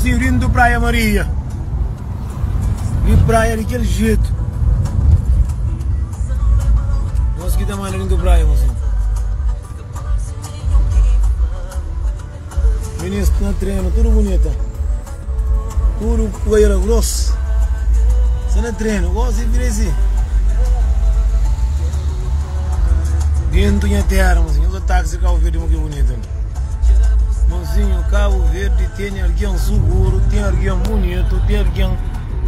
Mozinho lindo Praia Maria. Li praia di kel jetu. Nos ki ta manda dentro praia, mozinho. Minis na trenu, tudu bunita. Tudu poeira grosso. Sta na trenu, gosi vira assim. Dentro nha terra, mozinho. Usa táxi Cabo Verde, mo que bonito. Mozinho, Cabo Verde tem alguém seguro, tem alguém bonito, tem alguém.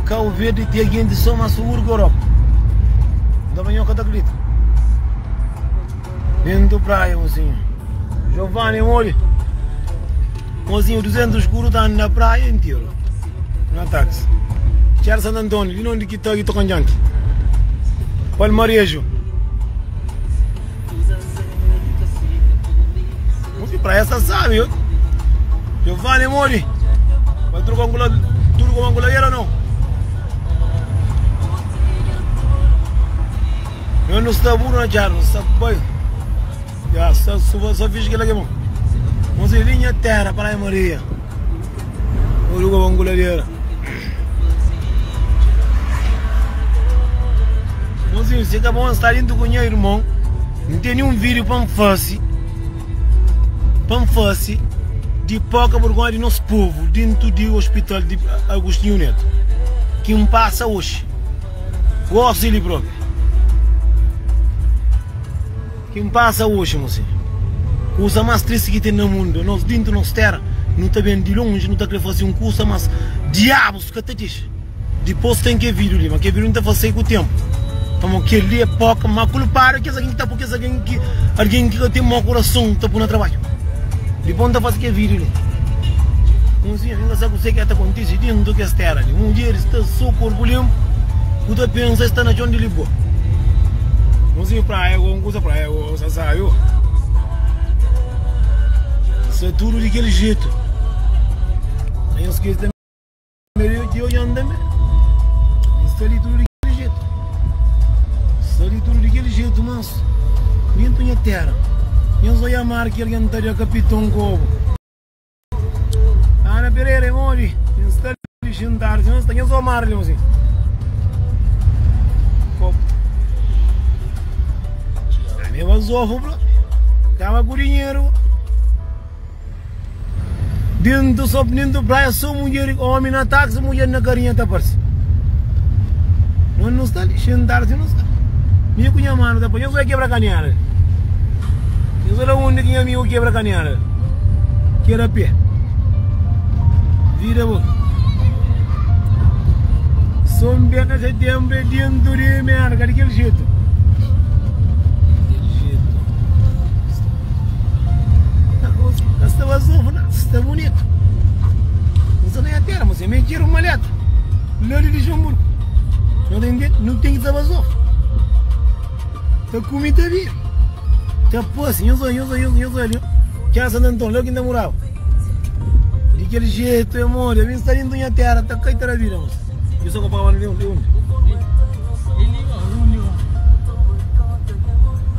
Cabo Verde tem alguém de só mais seguro que Europa. Não dá pra acredita. Dentro praia, mozinho. Giovanni, olha. Mozinho, 200 escuro tá na praia inteiro. Na táxi. Tchera Santo Antônio, de onde que tá aqui tocando Palmarejo. Mozinho, praia essa sabe, eu. Giovanni, mori. Vai trocar um tudo com anguladeira ou não? Eu não estou burro na tchara, não está bem. Já, só, só, só fiz aquilo aqui, bom. Mozinho, linha terra, Praia Maria. Uruguai, anguladeira. Mozinho, você acabou de estar indo com meu irmão. Não tem nenhum vídeo para me fazer. Para me fazer de pouca vergonha de nosso povo dentro do hospital de Agostinho Neto. Que me passa hoje. Gosto dele próprio. Que me passa hoje, mozinho. Coisa mais triste que tem no mundo. Nós dentro da nossa terra, não está bem de longe, não está querendo fazer um curso, mas diabos que te diz. Depois tem que vir ali, mas que vir não está fazendo com o tempo. Então aquele ali é pouco, mas culpado que alguém que está porque alguém que alguém que tem mau coração está por no trabalho. Depois não está fazendo que vir ali. Mozinho, ainda sabe o que está acontecendo dentro dessa terra ali. Mulher está só corpo limpo, o da pensa está na zona de Lisboa. Mozinho praia, alguma coisa praia, você sabe. Isso é tudo daquele jeito. Aí eu esqueci também, eu eu ando também. Isso ali tudo daquele jeito. Isso ali tudo daquele jeito, manso. Dentro da terra. Eu sou a marca que alguém está de capitão cobo. Ana Pereira, mori. Está ali jantar, não está nem só mar ali, assim. Copo. A minha vazou, bro. Tava com dinheiro. Dentro só dentro praia só mulher, homem na táxi, mulher na carinha tá parece. Não não está ali, jantar não está. Minha cunha mano, tá eu sou quebra caneada. Eu sou o único amigo quebra caneada. Que era pé. Vira bo. Sombra na setembro dentro de merda, daquele jeito. Daquele jeito. Está vazio, está bonito. Não está nem a terra, mas é mentira uma letra. Lá de Luxemburgo. Não tem, não tem que estar vazio. Está comida bem. Está poço, eu sou, eu sou, eu sou, eu sou. Que é Santo Antônio, lá que ainda morava. Daquele jeito, amor, eu vim estar indo na terra, está caindo a vida, moço. Eu sou Copacabana, de onde?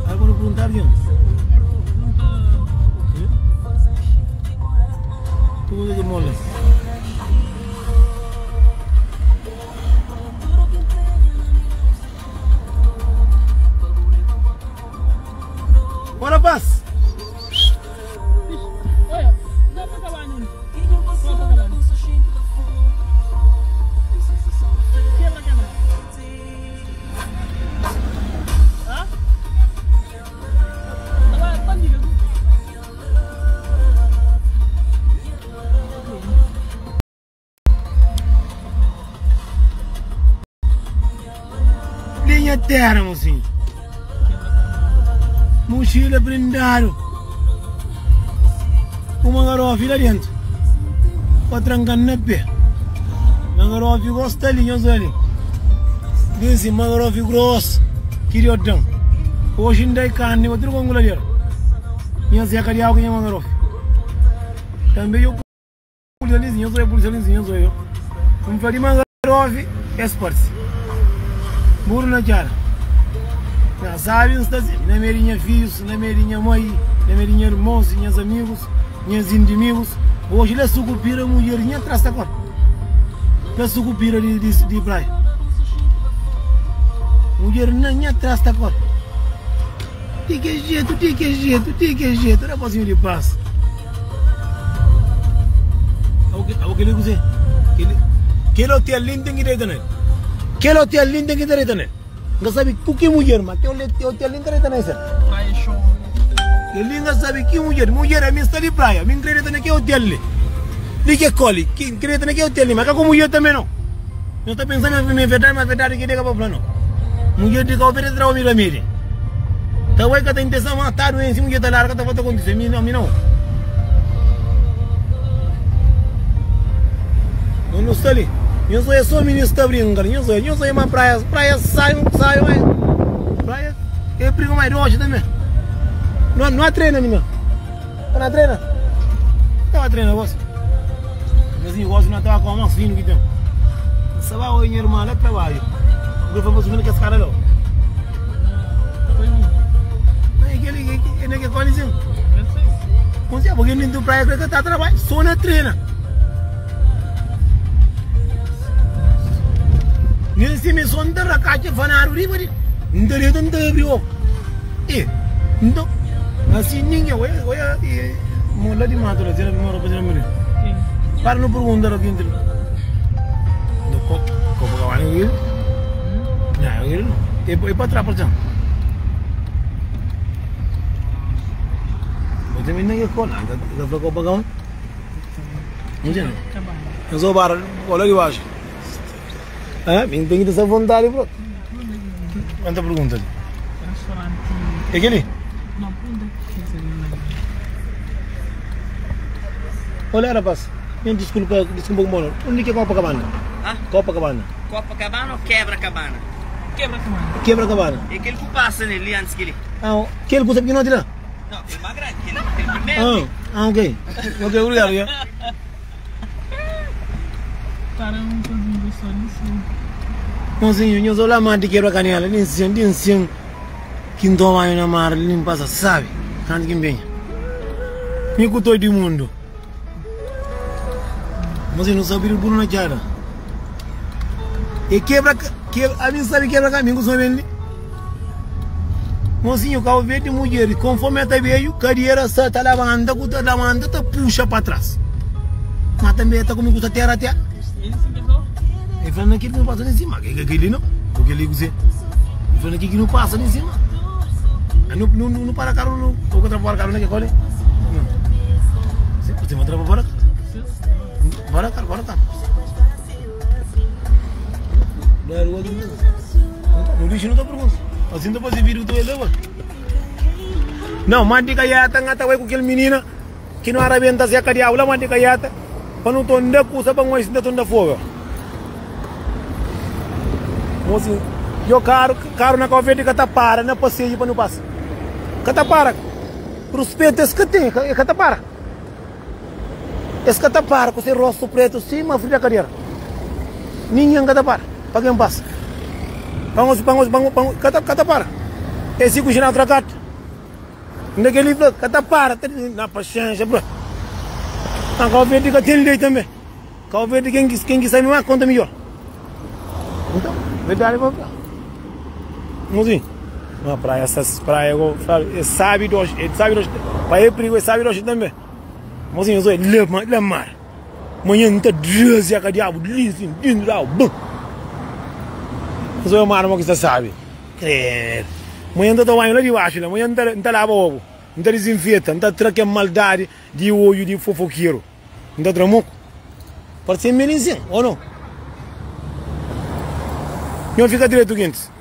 Agora perguntar de onde? Tudo de mola. Bora, paz! Olha, dá pra acabar, Nuno. Copacabana. Quebra a câmera. Hã? Tá lá, tá ligado? Linha terra, mocinho. Mochila blindado. Uma garofa lá dentro. Pra trancar na pé. Mangarofe gosta ali, nós ali. Disse mangarofe grosso. Queriodão. Hoje ainda é carne, outro com geladeira. Minha seca de água que é mangarofe. Também eu polícia ali, eu sou polícia ali, eu sou eu. Um de mangarofe, esporte. Burro na cara. Já sabem, está assim. Na minha filhos, na minha mãe, na minha irmãos, meus amigos, meus inimigos. Oji la sukupira mudjer nha tras ta kor. La sukupira di di di praia. Mudjer na nha tras ta kor. Di ke jetu, di ke jetu, di ke jetu, rapazinho di pas. Abo keli kuzê? Keli kel hotel li n ten ki deita nel. Kel hotel li n ten ki deita nel. N ka sabe ku ki mudjer, ma kel hotel li n ta deita nel ser. Praia show. Kel li n ka sabe ki mudjer. Mudjer ami n sta di praia, mi n kre deita na kel hotel li. Li ke koli, n kre deita na kel hotel li, ma ka ku mudjer tanbe no. Nhos ta pensa ma é verdadi, ma verdadi ke ka pa fla no. Mudjer di kau perde tra omi ramedi. Ta bai ka ta intesa ma ta duensi mudjer ta larga ta fla ta kontise mi mi no. No no sta li. Nhos oia so minis ta brinka li. Nhos oia, nhos oia ma praia, praia sai, sai mai. Praia é briga mai doxi tambe. No no treina minha. Tá na treina? Tava treina gosi. Mas em gosi não tava com mais fino que tem. Sabe oi minha irmã lá trabalho. Eu vou fazer que esse cara lá. Foi um. Não, aquele que é que coisa. Eu sei. Não sei, porque nem do praia que tá trabalho, só na treina. Nem se me sonda racacha fanaro riba de. Não teria tanto abriu. E, nton, asi ningen, oia, oia, e mo la di matu la, sera ki mora pa sera muri. Para no pergunta la kinti la. No ko, Copacabana eu ir? Não, eu ir não. E, e pa trás pa txan. Mas também não é cola, da fla Copacabana. Não sei não. Eu sou barra, olha de baixo. Ah, tem que ter essa vontade, bro. Quanta pergunta ali? Restaurante. É aquele? Não, onde é que Olha, rapaz. Minha desculpa, desculpa com Onde que é Copacabana? Hã? Copacabana. Copacabana ou Quebra-Cabana? Quebra-Cabana. Quebra-Cabana. É aquele que passa nele antes que ele. Ah, aquele que você pequeno lá? Não, aquele mais grande, aquele, aquele primeiro. Ah, ah, ok. Ok, obrigado. Já. Para um sozinho só nisso. Mozinho, nho sou lá mante quebra canela, nem sem, nem sem. Que não toma na mar, nem passa, sabe? Tanto que bem. Me cutou de mundo. Mozinho, não sabe o burro na cara. E quebra, quebra, a mim sabe quebra caminho, só vende. Mozinho, cabo verde mulher, conforme tá veio, cadeira só tá lavando, tá lavando, tá puxa para trás. Mas também tá comigo, tá terra até. Ele se pensou? Ele falando aqui que não passa nem em cima. Que aquele não? Porque ele você. Ele falando aqui que não passa nem em cima. Aí não, não, não, não para carro, não. Ou que para carro, não que colhe? Não. Sim, você vai travar para Bora carro, bora carro. Não era o outro mesmo. No lixo não tá perguntando. Assim não pode vir o teu leva. Não, mandi caiata, ngata vai com aquele menina que não arrebenta se a cadeia, mandi caiata. Para não tonda cusa para nós não tonda fogo. Mocinho, eu carro, carro na covete que tá para, na passeio para não passa. Que tá para. Respeito esse que tem, que tá para. Esse que tá para com esse rosto preto sim, mas frio da cadeira. Ninguém que tá para, para quem passa. Vamos, vamos, vamos, vamos, que tá para. Esse que o tracate. Naquele livro, que tá para, na paciência, bro. Ah, Cabo Verde que tem lei também. Cabo Verde quem quem sabe mais conta melhor. Então, verdade vou falar. Mozinho, uma praia, essas praias, é sabe dos, é sabe dos, para é perigo, é sabe dos também. Mozinho, eu sou le mar. Manhã não tá dizendo que diabo, lisinho, lindo lá, bum. Eu sou o mar, mas que você sabe. Credo. Manhã tá tomando lá de baixo, lá. Manhã não tá lava ovo, não tá desinfeta, não tá trocando maldade de olho de fofoqueiro. Não tá tramuco. Pode ser melinzinho, ou não? Não fica direito, Quintes.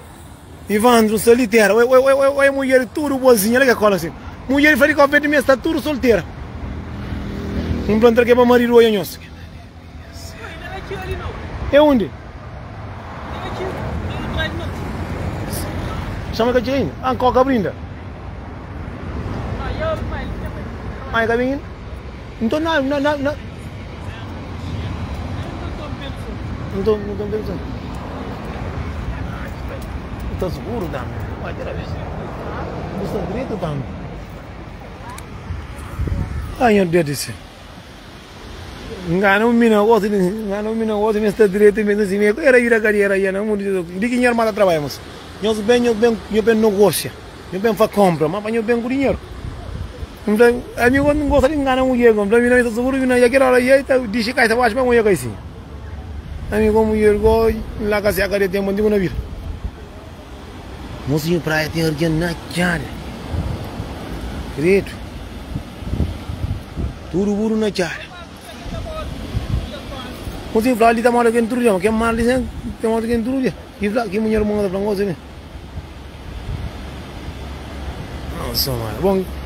Ivandro, soliteira. Oi, oi, oi, oi, mulher, tudo boazinha. Olha que cola assim. Mulher, falei que eu de mim, está tudo solteira. Um planta que é para marido, oi, nhoso. Não é aqui ali não. É onde? É aqui, atrás não. Chama que tinha Ah, coca brinda. Ah, eu, pai, Ah, é bem. Então, não, não, não, não. Não estou pensando. Está seguro, dame. Vai ter a vez. Está direito, dame. Ai, meu Deus do céu. Ngana un mina gosi di ngana un mina gosi mi sta diretu mi sta si mi era ira kadiera ia na mundu di di ki nha irma ta trabadja mos nhos ben nhos ben nho ben nogosia nho ben fa kompra ma pa nho ben ku dinheru N fla ami gosi n gosta di ngana mudjer go N fla mi na mi sta suguru mi na ia kel ora ia i ta dixi kai ta baxu pa nha kai si ami go mudjer go N la ka seka de tempu antigu na vida. Mosinhu praia ten argen na txada Dretu Tudu buru na txada Mosinhu fla li ta mora ken tudu dia ma ken mar li sen ta mora ken tudu dia Ki fla ki munher monga ta fla ngosi li Nossa mano Bon.